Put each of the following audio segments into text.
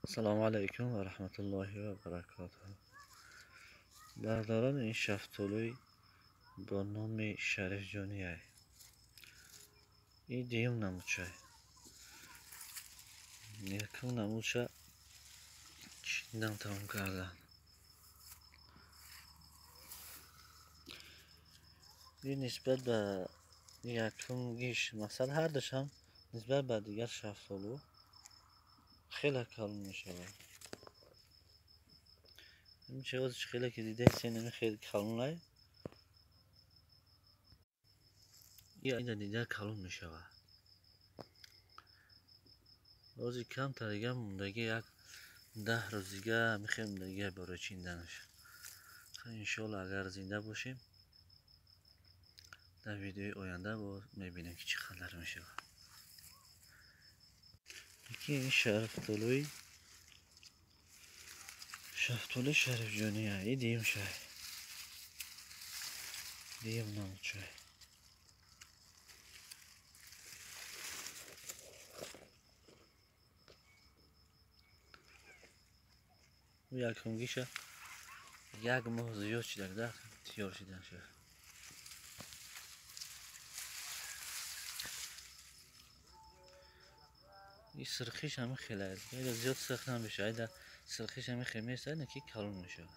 Ассалому алайкум ва раҳматуллоҳи ва баракотуҳ. Бародарон, ин шафтолӯй бо номи Шарифҷонияй. Ин дуюм намудшай. Якум намудша чиндан тамом кардан. Ин нисбат ба якум гиш, масалан, ҳардушам нисбат ба дигар шафтолӯ хеле калон мешавад. Ин чиз хеле ки дидаед, ин хеле калонай. Ин дида калон мешавад. Рози камтар дига мондаги, як 10 рӯз дига мехоҳем дига барои чинданаш. Иншоалло, агар зинда бошем, дар видеои оянда боз мебинем, ки чӣ қадар мешавад. Яки ин шафтолӯи Шарифҷония. И дуюм шай, дуюм намудшай. Якумгиша як моҳ зиёд шидак тиёр шидан шуд. Ин сирхиш ҳами хеле аст, зиёд сирх намешавад, айда сирхиш ҳами хел меистад, ки калон мешавад.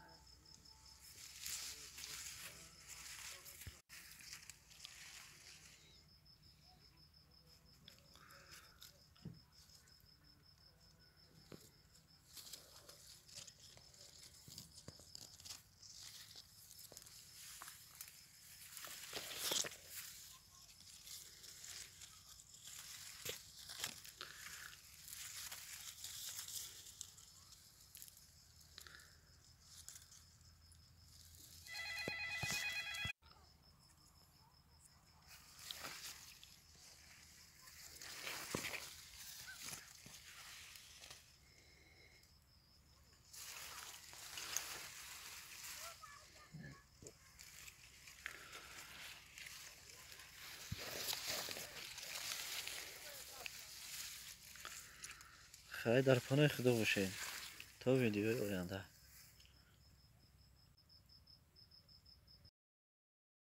Хайр, дар паноҳи Худо бошед то видеои оянда.